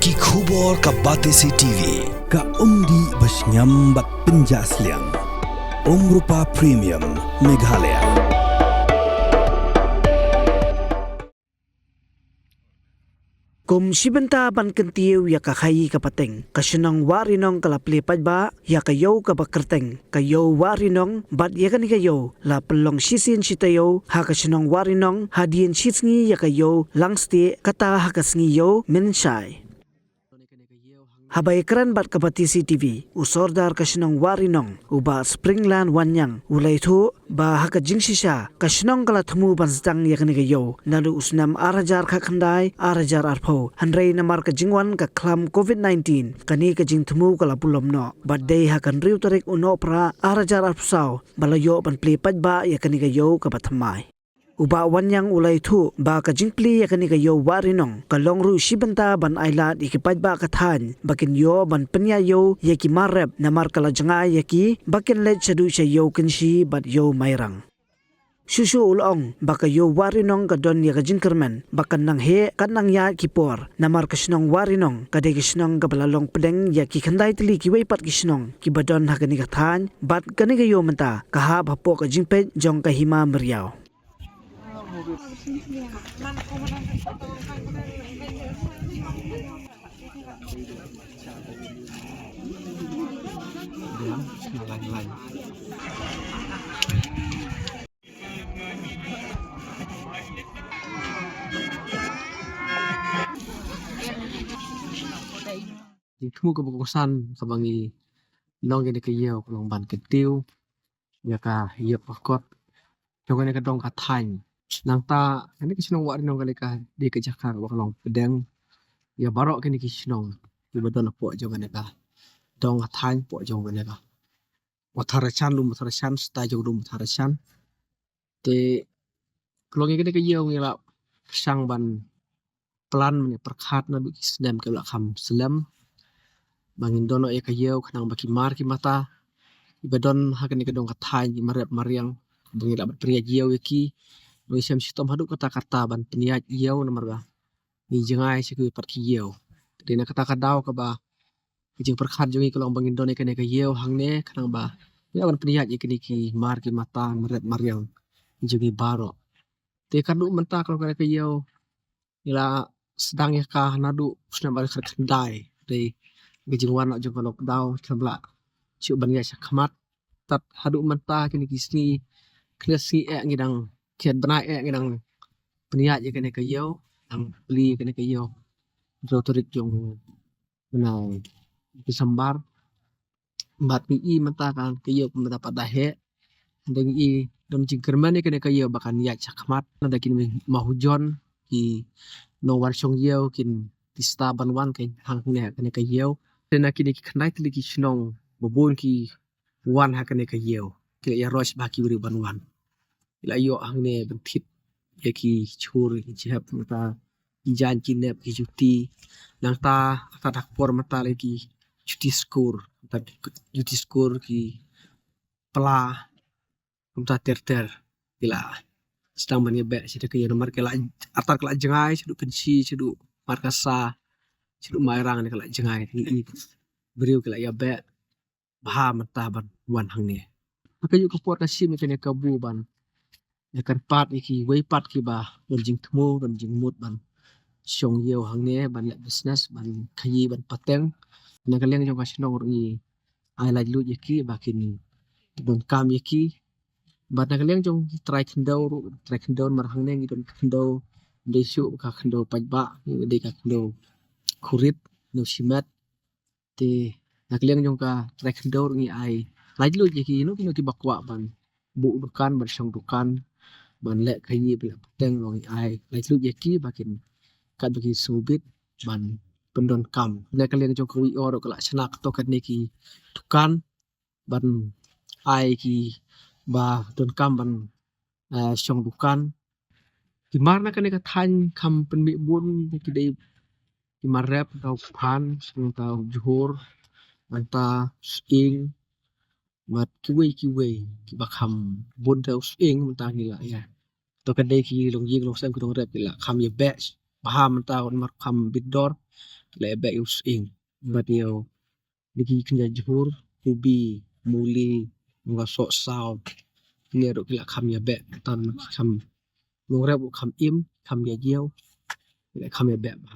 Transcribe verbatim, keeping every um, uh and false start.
Ki khubor ka Batesi T V, ka umdih ba shngiam bad pynjah sliang. Umrupa Premium, Meghalaya. Kum shi bynta ban kyntiew ïa ka khaïi ka pateng, ka shnong Wahrinong ka la plie paidbah ïa ka ïew kaba kyrteng, ka ïew Wahrinong, bad ïa kane ka ïew la pynlong shisien shi taïew ha ka shnong Wahrinong, hadien shi sngi ïa ka ïew Langstieh, kata ha ka sngi ïew Mynshai. Haba ïakren bad ka Batesi T V, u Sordar ka shnong Wahrinong, u Bah Springland Wanniang, u la ïathuh ba ha ka jingshisha ka shnong ka la thmu ban sdang ïa kane ka ïew naduh u snem ar hajar khatkhyndai, ar hajar arphew, hynrei namar ka jingwan ka khlam Covid nineteen, kane ka jingthmu ka la bulom noh, bad dei ha ka hynriew tarik u Nohprah ar hajar arphew saw ba la ïoh ban plie paidbah ïa kane ka ïew kaba thymmai. U Bah Wanniang u la ïathuh ba ka jingplie ïa kane ka ïew Wahrinong ka long ruh shi bynta ban ailad ïa ki paidbah ka thaiñ ba kin ïoh ban pynïaid ïew ïa ki mar rep, namar ka la jngai ïa ki ba kin leit shaduh sha ïew Kynshi bad ïew Mairang. Shuh shuh u la ong ba ka ïew Wahrinong ka don ïa ka jingkyrmen ba kan nang heh, kan nang ïaid ki por, namar ka shnong Wahrinong ka dei ka shnong kaba la long pdeng ïa ki khyndai tylli kiwei pat ki shnong kiba don ha kane ka thaiñ, bad kane ka ïew mynta ka hap hapoh ka jingpeit jong ka Hima Meriaw. Jingthmu kaba kongsan kaba ngi long ïa kane ka ïew ka long ban kyntiew ïa ka ïap ka kot jong kane ka dong ka thaiñ. Nangta kane ka shnong Wahrinong ka dei ka, dei ka jaka kaba ka long pdeng ïa baroh kine ki shnong kiba don hapoh jong kane ka dong ka thaiñ, hapoh jong kane ka Mathar Rashan, Lum Mathar Rashan, stai jong Lum Mathar Rashan. Te ka long ïa kane ka ïew ngi la pyrshang ban plan, mane pyrkhat naduh ki snem kiba la kham slem ba ngin don noh ïa ka ïew khnang ba ki mar ki mata kiba don ha kane ka dong ka thaiñ, ki mar rep mar riang, ba ngin lah ban pynïaid ïew ïa ki. Ba ngin shem shitom haduh katta katta ban pynïaid ïew namar ba ngi jngai sha kiwei pat ki ïew. Te na kata ka daw kaba ka jingpyrkhat jong ngi ka long ba ngin don ïa kane ka ïew hangne khnang ba ngin lah ban pynïaid ïa kine ki mar ki mata, mar rep mar riang jong ngi baroh. Te ka dei mynta ka long kane ka ïew ngi la sdang ïa ka naduh u snem ar hajar khatkhyndai. Dei ka jingwan noh jong ka lockdown, khlem lah shuh ban ïaid shakhmat. Tad haduh mynta kine ki sngi, kine sngi eh ngi dang, kine bnai eh ngi dang pynïaid ïa kane ka ïew, dang plie kane ka ïew. Hynriew tarik jong bnai December. Bad ngi i mynta ka, ka ïew mynta pat da heh. Hynrei ngi i don jingkyrmen ïa kane ka ïew ba kan ïaid shakhmat. Nangta kine ki mahujon, ki nongwan shong ïew kin, ki stad ban wan kein hangne ha kane ka ïew. Te na kine ki khyndai tylli ki shnong ba bun ki wan ha kane ka ïew. Ki la ïaroh ba ki briew ban wan. Ki la ïoh hangne ban thied ïa ki jhur, ki jhep, nangta ki jaiñ, ki nep, ki juti. Nangta, nangta ha ka por mynta la ki juti skur, nangta juti skur, ki pla, kumta ter ter. Ki la sdang ban ïa beh shaduh ka ïew namar ki la, artat ki la jngai shaduh Kynshi, shaduh Markasa, shaduh Mairang ne ki la jngai. Ngi i briew ki la ïa beh bha mynta ban wan hangne. Ha kajuh ka por ka shim ïa kane kabu ban ïa kyrpad ïa kiwei pat kiba don jingthmu, don jingmut ban shong ïew hangne, ban leh business, ban khaïi, ban pateng. Na ka liang jong ka shnong ruh ngi ai laitluid ïa ki ba kin don kam ïa ki. Bad na ka liang jong ki trai khyndew ruh, trai khyndew namar hangne ngi don khyndew, dei shuh ka khyndew paidbah, dei ka khyndew khurit, khyndew shimet. Te na ka liang jong ka trai khyndew ruh ngi ai laitluid ïa ki, kino kino kiba kwah ban buh dukan, ban shong dukan, ban leh khaïi, ban leh pateng, ruh ngi ai laitluid ïa ki ba kin, katba ki sngewbit ban pyndonkam. Na ka liang jong ka W O ruh ka la shna kato katne ki dukan ban ai kiba donkam ban, eh, shong dukan. Ki mar na kane ka thaiñ kham pynmih bun, ki dei ki mar rep, nangta u phan, nangta u jhur, nangta u sying, bad kiwei kiwei kiba kham bun, te u sying mynta ngi la ïa, to ka dei ki longïing longsem, ki nongrep ki la kham ïa beh bha mynta, namar kham bit dor. la beh ïa u sying. Bad ïa u dei ki kynja jhur, kubi, muli, nga soh saw. Kine ruh ki la kham ïa beh, tam ki kham nongrep ruh kham im, kham ïa jiaw. Ki la kham ïa beh bha.